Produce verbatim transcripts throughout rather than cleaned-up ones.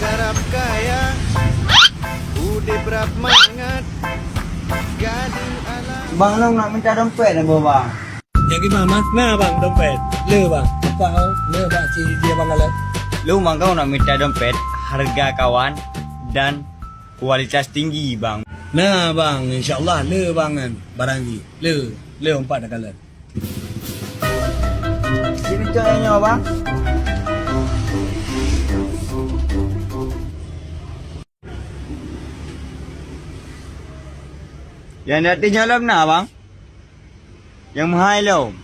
Karab kaya, udeb rab mangat, gadeuh alam. Bang, lôn nak minta dompet, Bang. Nyang gimana, Mas? Na, Bang, dompet. Le, Bang. Apa, oh? Le, Bang, si dia, Bang, kalau. Lôn, Bang, kau nak minta dompet harga kawan dan kualitas tinggi, Bang. Na, Bang, insya Allah le, Bang, kan. Barang ni. Le, le, empat dah kalau. Sini cok yang nyoe, Bang. Yang di ateueh nyoe lom na, Bang? Yang meuhai lom?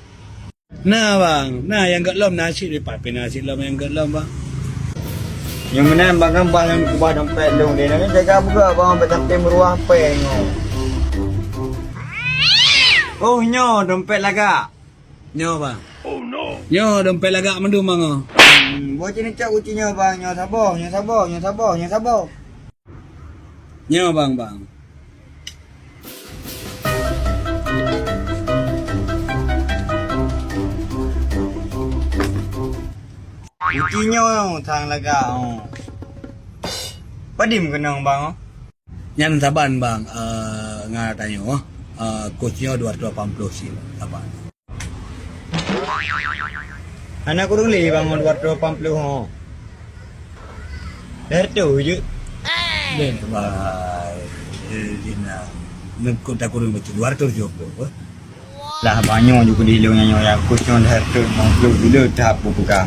Na, Bang. Na, nyang gét lom na cit, leupah pih na cit lom nyang gét lom, Bang. Nyang meunan, Bang, kan, Bang, nyang keubah dompet lôn deh. Nyan jaga beugét, Bang, sampai meuruah pèng nyoe. Oh, nyoe dompet lagak. Nyoe, Bang. Oh, no. Nyoe dompet lagak mandum, Bang, oh. Hmm, boh cit neucok kuci nyoe, Bang. Nyoe saboh, nyoe saboh, nyoe saboh, nyoe saboh. Nyoe, Bang, Bang. Kuci nyoe sang lagak, oh. Padum keunong, Bang, oh? Nyan saban, Bang, eh, ngat tanyoe, eh, kurs nyoe dua ratus lapan puluh cit, saban. Hana kureueng lé, Bang, dua ratus lapan puluh, ho. Dah tu je. Deh, bah, eh, Zina. Nengkot tak kureueng beutôi, dua ratus tujuh puluh, eh. Lah, Bang, nyoe ju keudeh lôn nyoe, ya, kurs nyoe dah ratus lima puluh dulu tahap buka.